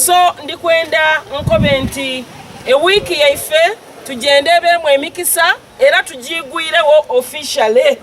So ndikwenda nkobe nti ewiiki yaife tugende ebeemu emikisa era tugigwirewo officially.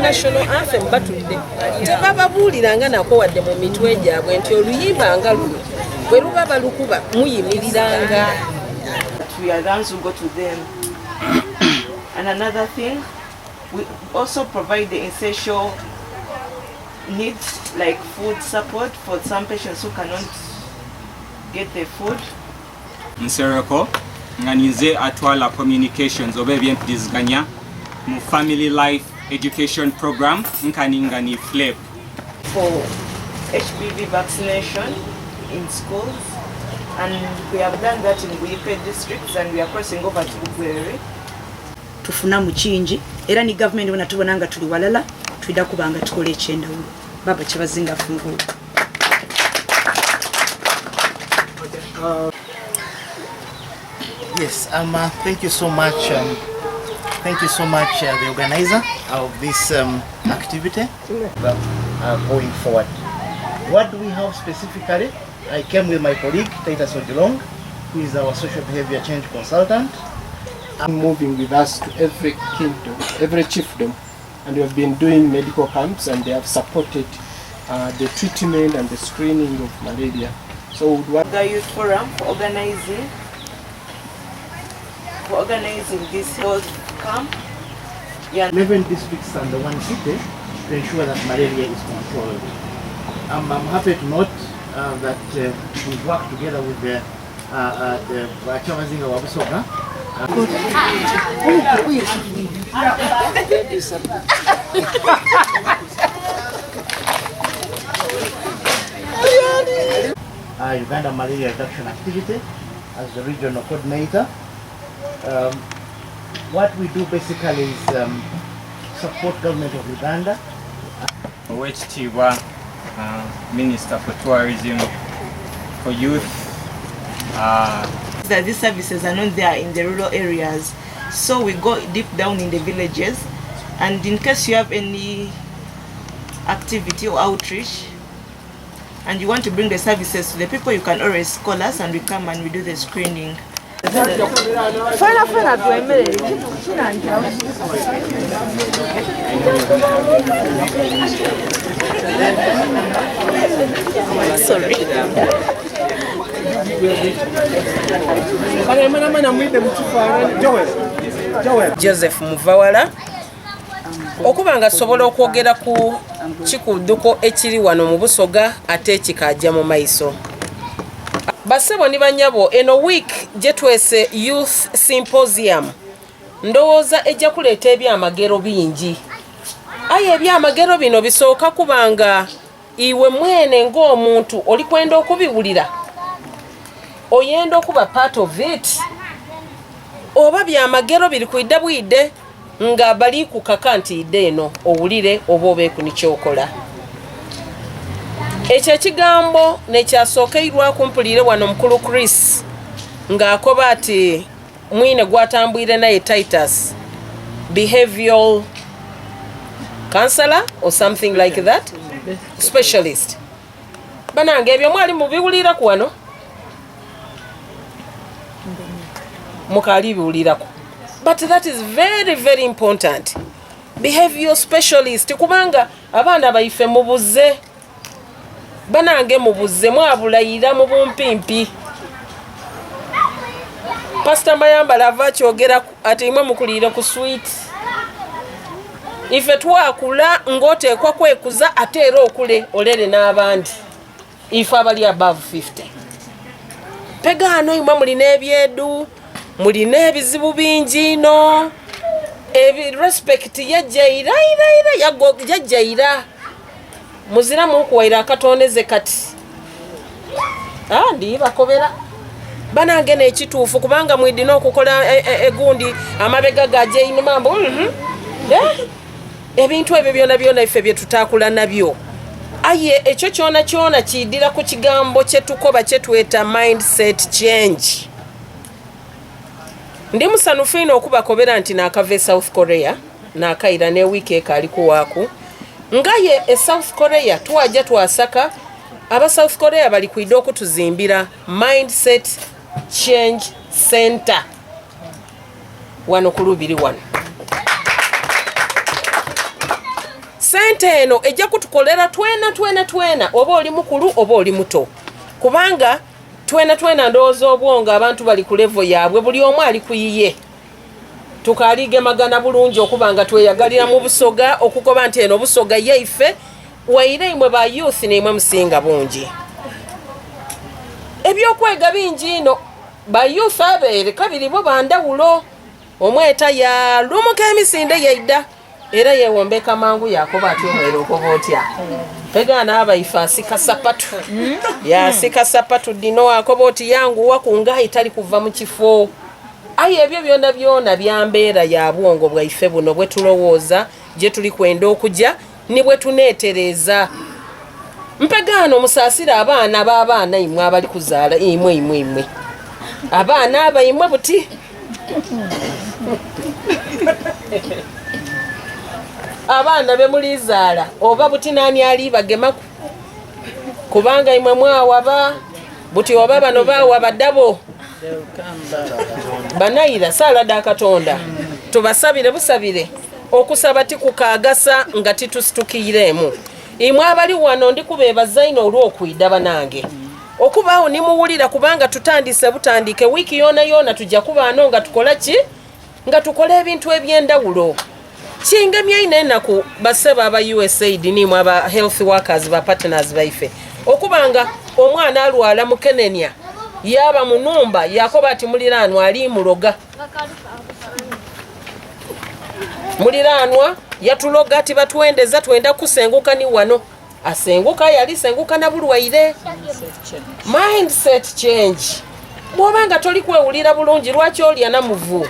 National anthem batudde tebababuuliranga nako wadde mu mitwe gyabwe nti oluyimba nga luno bwe luba balukuba muyimiriranga. We are the ones who go to them. And another thing, we also provide the essential needs like food support for some patients who cannot get the food. Nsereko nga ninze atwala communications oba ebyempuliziganya mu Family Life Education Program nkani nga ni FLEP. For HPV vaccination in schools, and we have done that in Buikwe districts, and we are crossing over to Bugweri. Tufuna mu kingi era ni government bwena tubona nga tuli walala twida kubanga tukola ekyendawulo baba kyebazinga fungulo. Yes, thank you so much. Thank you so much, the organizer of this activity. Going forward, what do we have specifically? I came with my colleague Titus Ojulong, who is our social behavior change consultant. Moving with us to every kingdom, every chiefdom, and we have been doing medical camps, and they have supported the treatment and the screening of malaria. So we want the Youth Forum for organizing this health camp. Yeah. 11 districts and the 1 city to ensure that malaria is controlled. I'm happy to note that we've worked together with the Kyabazinga wa Busoga. Uganda Malaria Reduction Activity as the regional coordinator. What we do basically is support government of Uganda. Owekitiibwa Minister for Tourism, for Youth. That these services are not there in the rural areas, so we go deep down in the villages, and in case you have any activity or outreach and you want to bring the services to the people, you can always call us and we come and we do the screening. Sorry. Joseph Muvawala okuba nga sobola okwogera ku kikuduko ekiri wano mu Busoga ate kikajja mu maiso. Basebo ni banyabo, eno week gye twese Youth Symposium ndowooza ejja kuleeta ebyamagero bingi. Aye ebyamagero bino bisooka kubanga iwe mwene ng'omuntu oli kwenda okubiwulira, oyenda okuba part of it, oba byamagero biri kwidda bwidde nga bali kukaka nti idde eno owulire oba obeeku nikyokola. Ekyo ekigambo nekyasookeirwako mpulire wano mukulu Chris ng'akoba ati mwine gwatambwire naye Titus, behavioral counselor or something like that, specialist. Banange ebyo mwali mubiwuliraku wano? Mukaali biwulirako. But that is very very important. Behavioral specialist, kubanga abaana baife mubuze, banange mubuze, mwabulayira mu bumpimpi. Pastor Mayambala ava akyogera ati imwe mukuliire ku sweet. Ife twakula ng'oteekwa kwekuza ate era okule olere n'abandi. Ife abali above 50. Pegaano imwe mulina ebyedu, mulina ebizibu bingi ino. Respect yajja ira ira ira yajja ira. Muziramu okuwaira akatondeze kati. Ndi bakobera. Banange n'ekituufu kubanga mwidina okukola egundi amabega gajja einuma mbu Ebintu ebyo byona byona ife bye tutakula nabyo. Aye ekyo kyona kyona kidira ku kigambo kye tukoba kye tweta mindset change. Ndi musanufu ino okubakobera nti naakava e South Korea naakaira ne wiiki ekaali kuwaaku. Ngaye e South Korea twaja twasaka aba South Korea bali kwida okutuzimbira mindset change center wano ku Lubiri wano. Sente eno ejja kutukolera twena twena twena, oba oli mukulu oba oli muto, kubanga twena twena ndowooza obwongo abantu bali ku level yaabwe, buli omu ali ku yiye. Tukaligemagana bulungi okuba nga tweyagalira mu Busoga, okukoba nti eno Busoga yaife, waire imwe ba youth nimwe musinga bungi. Ebyokwega bingi ino ba youth abeere kabiri bo bandawulo. Omweta yalumuka emisinde yaidda era yewombeka mangu yakoba ati omwere okoba otya. Pegaana abaife asika sapatu. Yasika sapatu dino akoba oti yanguwa ku ngayi tali kuva mu kifo. Aye ebyo byona byona byambeera ya bwongo bwaife buno bwe tulowooza gye tuli kwenda okuja ni bwe tuneetereeza. Mpegaano musaasire abaana b'abaana imwe abali kuzaala imwe imwe imwe. Abaana abaimwe buti. Abaana be mulizaala oba buti nani alibagemaku, kubanga imwe mwawaba buti oba bano bawaba dabo banayira saala da Katonda. Tubasabire busabire okusaba tikukagasa nga titusitukiiremu. Imwe abali wano ndi kubeebaza ino olw'okwida banange okubaawo nimuwulira, kubanga tutandise butandike wiiki yoona yoona tujja kubaano nga tukola ki, nga tukola ebintu eby'endawulo. Kingemya ino enaku basebo aba USAID nimwe aba health workers ba partners baife, okubanga omwana alwala mukenenya yaba munumba yakoba ati muliraanwa ali muloga, muliraanwa yatuloga tibatwendeza twenda kusenguka ni wano. Asenguka yali senguka na bulwaire. Mindset change. Bw'obanga toli kwewulira bulungi lwaki olya na muvu?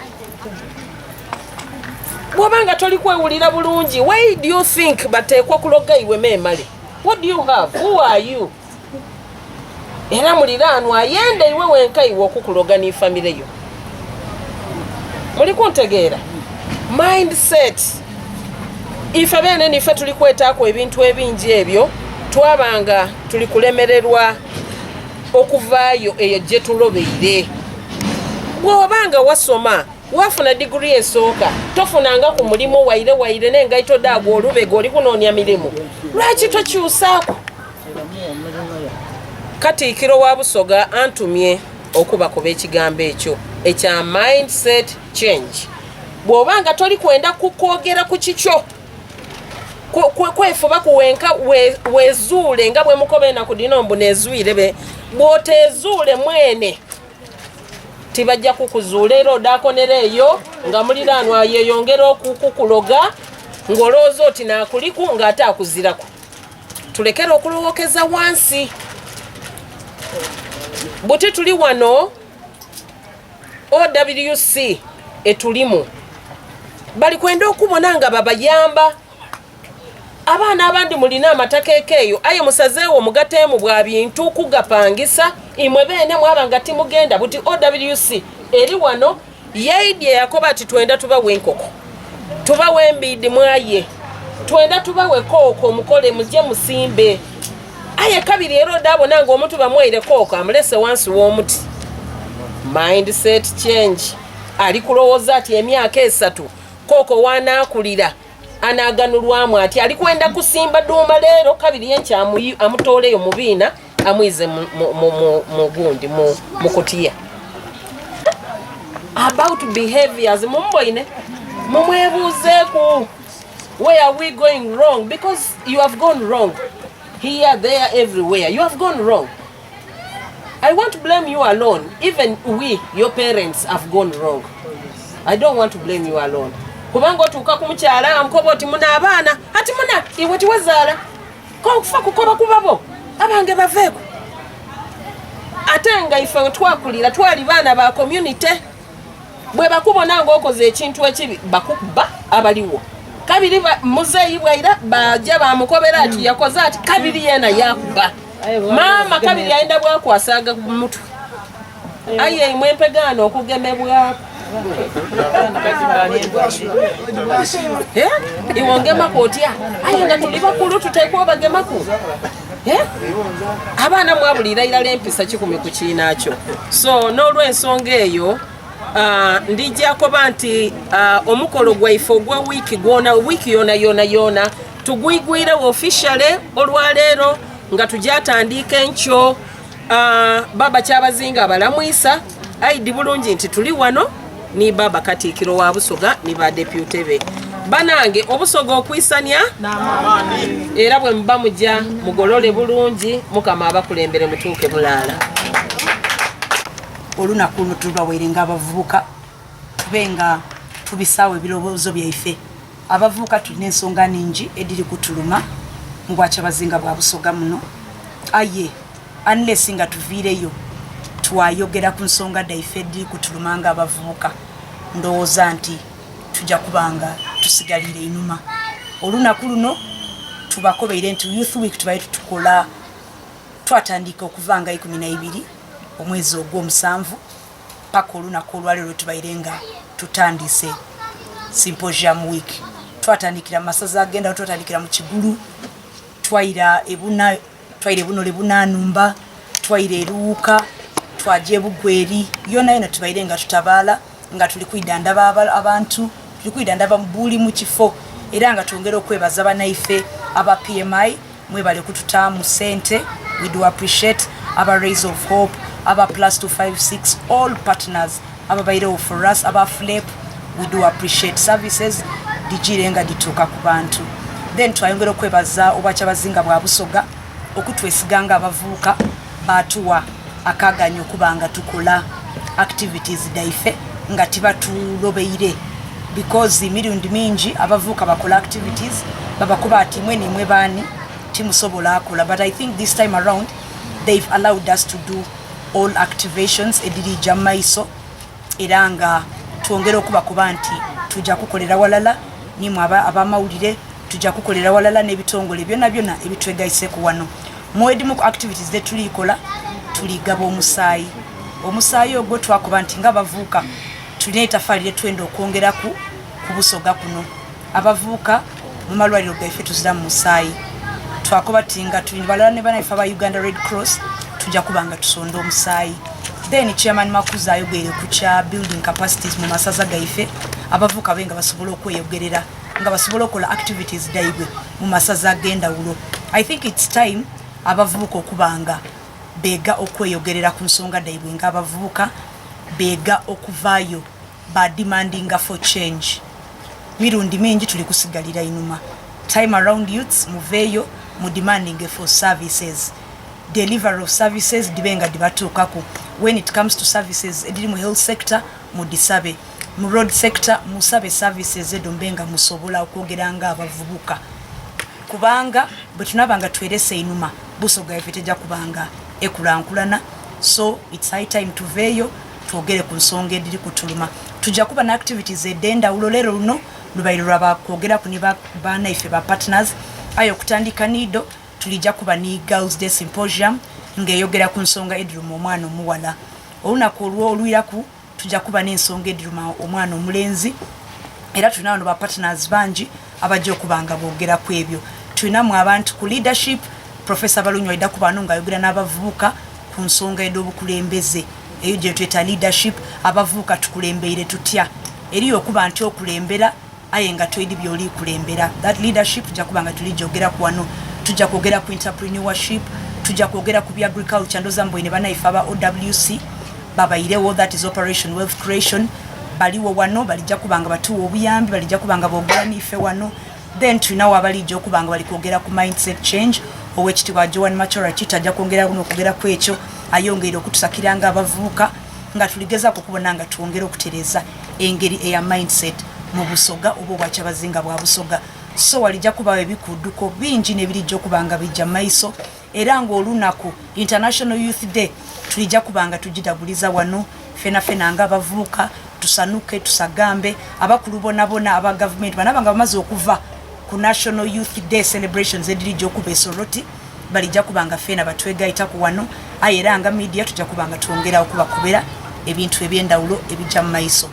Bw'obanga toli kwewulira bulungi, why do you think bateekwa kuloga iwe memale? What do you have? Who are you? Era muliraanwa ayenda iwe wenka iwe okukuloga ni famire yo. Muli kuntegeera? Mindset. Ife bene nife tuli kwetaako ebintu ebingi ebyo, twabanga tuli kulemererwa okuvaayo eyo gye tulobeire. Bw'obanga wasoma wafuna diguri esooka, tofunanga ku mulimu waire waire n'engaito daagwo olubega oli kunoonya mirimu, lwaki tokyusaako? Katikkiro wa Busoga antumye okubakuba ekigambo ekyo ekya mindset change. Bw'obanga toli kwenda kukwogera ku kikyo, kwefuba kuwenka wezuule nga bwe mukoba enaku dino mbu nezuire be, bw'otezuule mwene tibajja kukuzuula era odakonera eyo nga muliraanwa yeyongera okukukuloga ng'olowooza oti naakuliku ng'ate akuziraku. Tulekere okulowookeza wansi. Buti tuli wano OWC etulimu bali kwenda okubona nga babayamba. Abaana abandi mulina amataka eyo aye musazeewo mugateemu bwa bintu kugapangisa imwe beene mwaba nga timugenda. Buti OWC eri wano yaidye yakoba ati twenda tubawe enkoko, tubawe embiidi mwaye, twenda tubawe kooko mukole mujje musimbe. Aye kabiri era odabona nga omuntu bamwaire kooko amulese wansi w'omuti. Mindset change. Ali kulowooza ati emyaka 3 kooko wanaakulira anaaganulwamu ati ali kwenda kusimba duuma leero kabiri yenkya amutooleyo mu biina amwize mu gundi mu kutiya. About behaviors, mumboine mumwebuuzeeku, where are we going wrong? Because you have gone wrong here, there, everywhere. You have gone wrong. I won't blame you alone. Even we, your parents, have gone wrong. I don't want to blame you alone. Kubanga otuuka ku mukyala amukoba oti muna abaana ati muna iwe tiwazaala kokufa kukoba kubabo abange baveeko, ate nga ife twakulira twali baana ba community. Bwe bakubona ng'okoze ekintu ekibi, bakukuba abaliwo kabiri. Muzeeyi bwaira bajja bamukobera ati yakoze ati kabiri, yena yakuba maama kabiri ayenda bwakwasaga ku mutwe. Aye imwe empegaano okugemebwako. Eh? Iwe ongemaku otya? Aye nga tuli bakulu, tuteekwa obagemaku. Eh? Abaana mwabulira irala empisa 1 ku kiinakyo. So n'olwensonga eyo, ndijja kuba nti omukolo gwaife ogwa wiiki gwona, wiiki yona yona yona, tugwigwirewo officially olwaleero nga tujatandika enkyo. Baba Kyabazinga abalamwisa aidi bulungi nti tuli wano ni baba Katiikiro wa Busoga ni badepute be. Banange, Obusoga okwisanya, era bwe muba mujja mugolole bulungi. Mukama abakulembere mutuuke bulaala. Olunaku luno tubaweere ng'abavubuka tube nga tubisaawo ebirowoozo byaife. Abavubuka tulina ensonga ningi ediri kutuluma mu bwakyabazinga bwa Busoga muno, aye unless nga tuviireyo twayogera ku nsonga daife ediri kutuluma nga abavubuka, ndowooza nti tujja kubanga tusigalire einuma. Olunaku luno tubakobeire nti Youth Week tubaire tutukola, twatandika okuva nga 12 omwezi ogw'omusanvu paka olunaku olwaleero lwetubaire nga tutandise symposium week. Twatandikira mu masaza agenda, twatandikira mu Kigulu, twayira ebuna, twayira ebunole bunanumba, twayira eruwuka, twaja ebugweri, yona yona tubaire nga tutabaala nga tuli kwidandaba abantu, tuli kwidandaba buli mu kifo. Era nga twongera okwebaza banaife aba PMI, mwebale kututaamu sente, we do appreciate aba Rays of Hope, aba Plus 256, all partners ababairewo for us, aba FLEP, we do appreciate. Services digire nga dituuka ku bantu. Then twayongera okwebaza obwakyabazinga bwa Busoga okutwesiga nga abavubuka, batuwa akaganya okuba nga tukola activities daife nga tibatulobeire, because emirundi mingi abavubuka bakola activities, babakuba ati mwe nimwe baani, timusobola akola. But I think this time around they've allowed us to do all activations edirija mu maiso. Era nga twongera okubakuba nti tujja kukolera walala nimwe abamawulire, tujja kukolera walala n'ebitongole byonna byonna ebitwegayiseku wano. Mwedimu ku activities zetulikola, tuligaba omusaayi. Omusaayi ogwo twakuba nti nga bavuuka tulina etafaali lyetwenda okwongeraku ku Busoga kuno. Abavuuka mu malwaliro gaife tuzira mu musaayi. Twakuba ti nga tuli balala ne banaife aba Uganda Red Cross, tujja kuba nga tusonda omusaayi. Then Chairman Makuza ayogeire ku kya building capacities mu masaza gaife, abavuuka be nga basobola okweyogerera, nga basobola okukola activities daibwe mu masaza ag'endawulo. I think it's time abavubuka okuba nga beega okweyogerera ku nsonga daibwe, nga abavubuka beega okuvaayo ba demandinga for change. Mirundi mingi tuli kusigalira inuma. Time around, youths, muveeyo mu demanding for services, delivery of services dibe nga dibatuukaku. When it comes to services ediri mu health sector, mudisabe, mu road sector musabe services edo, mbe nga musobola okwogera nga abavubuka, kubanga bwe tunaba nga twerese inuma, Busoga yaffe tejja kubanga ekulankulana. So it's high time tuveeyo twogere ku nsonga ediri kutuluma. Tujja kuba ne activities ed'endawulo. Leero luno lubaire lwabakwogeraku ne banaife ba partners, aye okutandika niido tulijja kuba ni Girls Day Symposium ng'eyogera ku nsonga ediruma omwana omuwala. Olunaku olwo olwiraku tujja kuba n'ensonga ediruma omwana omulenzi, era tulina wano ba partners bangi abajja okuba nga boogera ku ebyo. Tulinamu abantu ku leadership, Professor Balunywa aidda kuba wano ng'ayogera n'abavubuka ku nsonga ed'obukulembeze, eyo gye tweta leadership. Abavubuka tukulembeire tutya? Eriyo okuba nti okulembera aye nga toidi byoli kulembera. That leadership tujja kuba nga tulijogeraku wano. Tujja kwogera ku entrepreneurship, tujja kwogera ku agriculture. Ndoza mbwine banaife aba OWC babairewo, that is Operation Wealth Creation. Baliwo wano, balijja kuba nga batuwa obuyambi, balijja kuba nga boogera niife wano. Then tulinawo abalijja okuba nga bali kwogera ku mindset change. Owekitiibwa Joan Machora Kita ajja kwongera n'okwogera ku ekyo, ayongeire okutusakira nga abavubuka nga tuligezaako okubona nga twongere okutereeza engeri eya mindset mu Busoga oba Obwakyabazinga bwa Busoga. So walijja kubawo ebikuduko bingi n'ebirijja okuba nga bijja maiso, era ng'olunaku International Youth Day tulijja kuba nga tugidaguliza wano fena fena nga abavubuka, tusanuke, tusagambe. Abakulu bonabona aba gavumenti banaba nga bamaze okuva ku National Youth Day celebrations edirijja okuba esoroti, balijja kuba nga feena batwegayitaku wano. Aye era nga media tujja kuba nga twongera okubakubera ebintu ebyendawulo ebijja mu maiso.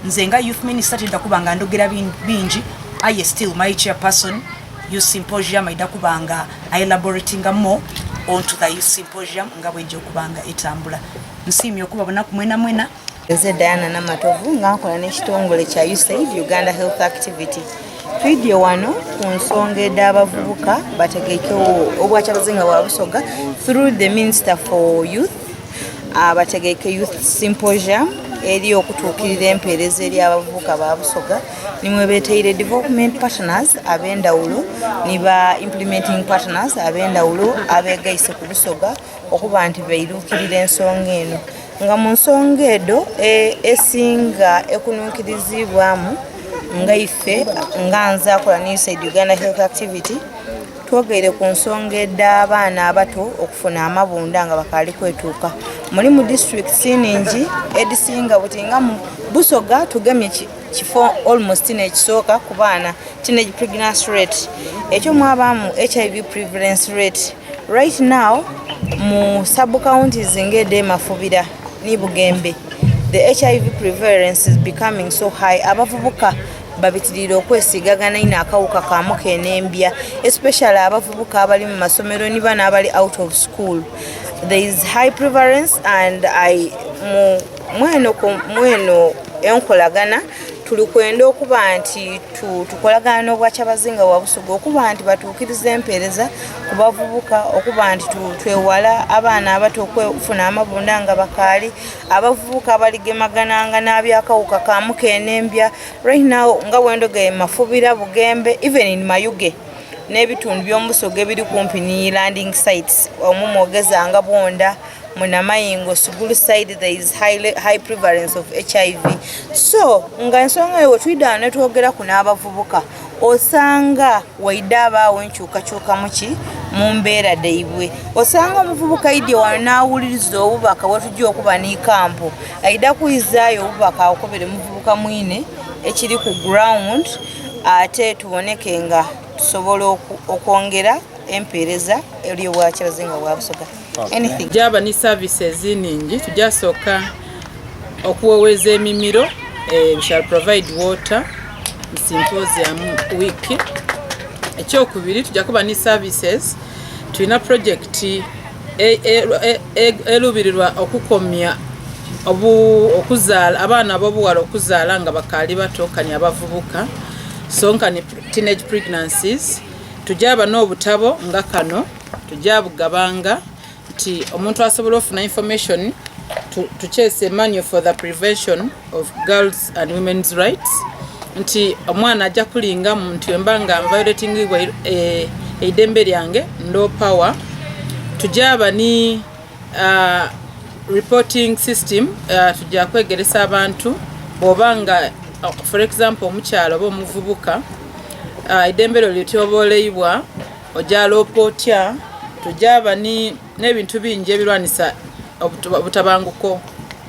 Nze nga youth minister tenda kuba nga ndogera bingi, aye still my chairperson youth symposium aida kuba nga elaboratinga more onto the youth symposium nga bwejja okuba nga etambula. Nsiimye okuba bunaku mwena mwena. Nze Diana Namatovu, nga nkola n'ekitongole kya USAID Uganda Health Activity. Twidye wano ku nsonga ed'abavubuka bategekewo Obwakyabazinga bwa Busoga through the Minister for Youth, bategeke youth symposium eri okutuukirira empeereza eri abavubuka ba Busoga. Nimwe beteire development partners ab'endawulo ni ba implementing partners ab'endawulo abegaise ku Busoga okuba nti beiruukirira ensonga eno, nga mu nsonga edo esinga ekunuukirizibwamu, nga ife nga nze akola ne USAID Uganda Health Activity, twogeire ku nsonga ed'abaana abato okufuna amabunda nga bakaali kwetuuka. Muli mu districts ningi edisinga buti nga mu Busoga tugemye kifo almost nekisooka ku baana teenage pregnancy rate. Ekyo mwabaamu HIV prevalence rate. Right now mu sub counties ng'ede Mafubira ni Bugembe, the HIV prevalence is becoming so high. Abavubuka babitirira okwesigagana ino akawuka ka mukenembya, especially abavubuka abali mu masomero ni bano abali out of school. There is high prevalence, and I mu mweno mweno enkolagana tuli kwenda okuba nti tukolagana n'Obwakyabazinga wa Busoga okuba nti batuukiriza empeereza ku bavubuka, okuba nti twewala abaana abato okwefuna amabunda nga bakaali abavubuka abaligemagananga n'abyakawuka ka mukenembya. Right now nga bwendogaye Mafubira, Bugembe, even in Mayuge n'ebitundu by'omubusoga ebiri kumpi ni landing sites omwo mwogeza nga Bwonda, Munamayingo, Sugulu side, there is high prevalence of HIV. So nga ensonga eyo wetwidana netwogera ku n'abavubuka, osanga waidde abaawo enkyukakyuka muki mu mbeera daibwe. Osanga omuvubuka aidye wano n'awuliriza obubaka wetujja okuba ne kampu, aidda kwizaayo obubaka akobere muvubuka mwine ekiri ku ground, ate tuboneke nga tusobola okwongera empeereza eri Obwakyabazinga bwa Busoga. Anything. Jaba ni services ningi. Tujasooka okuwoweza emimiro, we shall provide water symposium week. Ekyokubiri, tujja kuba ni services. Tulina project eruubirirwa okukomya okuzaala abaana ab'obuwala, okuzaala nga bakaali bato, kani abavubuka, so nkani teenage pregnancies. Tujaba n'obutabo nga kano, tujabugabanga nti omuntu asobola ofuna information. Tukyese manual for the prevention of girls and women's rights, nti omwana ajja kulingamu nti wemba nga violatingibwa eidembe lyange, ndo power. Tujaba ni reporting system. Tujja kwegeresa abantu bw'oba nga for example omukyalo oba omuvubuka, eddembe lyo lityoboleibwa, ojja otya. Tujaba ni n'ebintu bingi ebirwanisa obutabanguko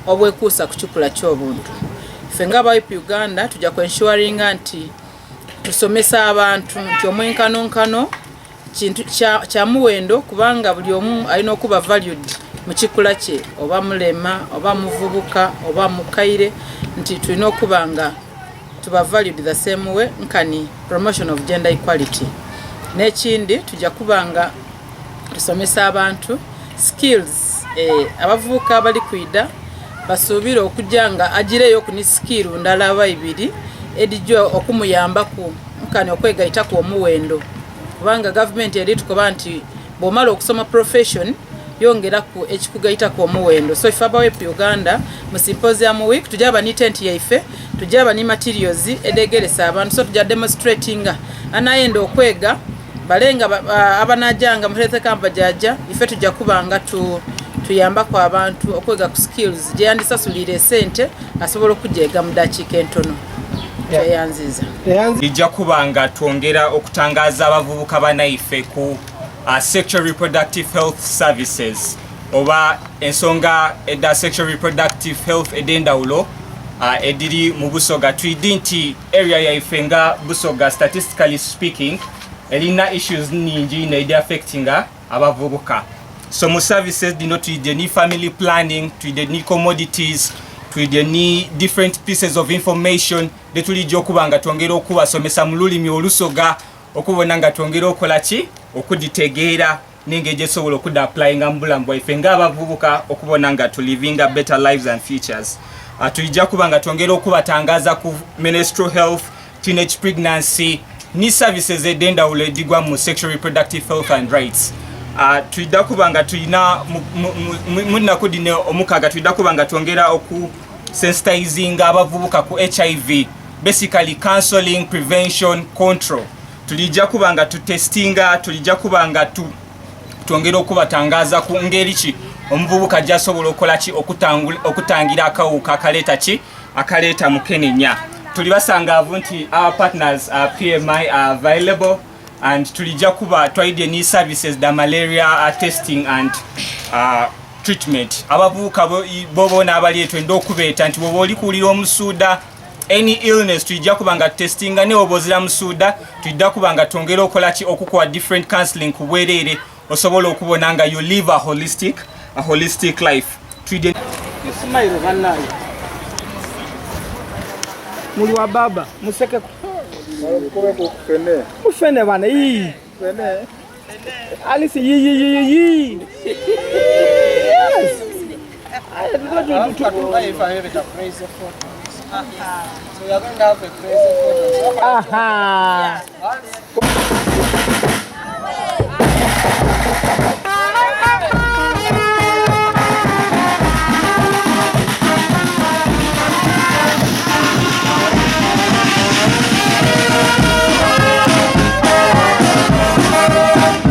obwekuusa ku kikula ky'obuntu. Ffe nga aba Uganda tujja kwensuringa nti tusomesa abantu nti omwenkanonkano kintu kya muwendo, kubanga buli omu alina okuba valued mu kikula kye, oba mulema oba muvubuka oba mukaire, nti tulina okuba nga tuba valued the same way, nkani promotion of gender equality. N'ekindi, tujja kuba nga tusomesa abantu skills. Abavubuka abali kwida basuubire okujja nga agireyo ku ni skill ndala aba ibiri edijja okumuyambaku nkani okwegaita ku omuwendo, kubanga gavumenti eri tukoba nti bw'omala okusoma profession Yongeraku ekikugaitaku omuwendo. So ife aba WEP Uganda mu symposium week tujaba ni tent yaife, tujaba ni materials edegeresa abantu, so tujja demonstratinga. Anayenda okwega balenga abanajanga mu health camp jaja, ife tujja kubanga tuyambako abantu okwega ku skills gyeyandisasulira esente asobola okujega mu dakiika entono. Tweyanziza. Ijja kuba nga twongera okutangaza abavubuka banaife ku sexual reproductive health services oba ensonga edda sexual reproductive health ed'endawulo ediri mu Busoga. Twidi nti area yaife nga Busoga, statistically speaking, erina issues ningi ino affectinga abavubuka. So mu services dino twidye ni family planning, twidye ni commodities, twidye ni different pieces of information detulijja okuba nga twongera okubasomesa mu lulimi Olusoga, okubona nga twongera okola ki okuditegeera n'engeri gyesobola okudda applyinga mu bulamu bwaife ng'abavubuka, okubona nga tulivinga better lives and futures. Tulijja kuba nga twongera okubatangaza ku menstrual health, teenage pregnancy ni services ed'endawulo edigwa mu sexual reproductive health and rights. Tulidda kuba nga tulina mu nnaku dino omukaaga tulidda kuba nga twongera oku sensitizinga abavubuka ku HIV, basically counseling, prevention, control. Tulijja kuba nga tutestinga, tulijja kuba nga twongera okubatangaza ku ngeri ki omuvubuka gy'asobola okukola ki okutangira akawuka akaleeta ki akaleeta mukenenya. Tuli basangaavu nti our partners, PMI, are available, and tulijja kuba twaidye ni services the malaria testing and treatment. Abavubuka boboona abali etwenda okubeeta nti bwoba oli kuwulira omusuuda, any illness, tulijja kuba nga testinga, ne oba ozira musuuda, tulijja kuba nga twongera okola ki okukuwa different counseling ku bwereere, osobola okubona nga you live a holistic life. Twidye Ismail, bannaye muli wa baba musekeko mufene bana yi Alice yi yi yi yi yi, yes. So we are going to have a crazy photo. Aha.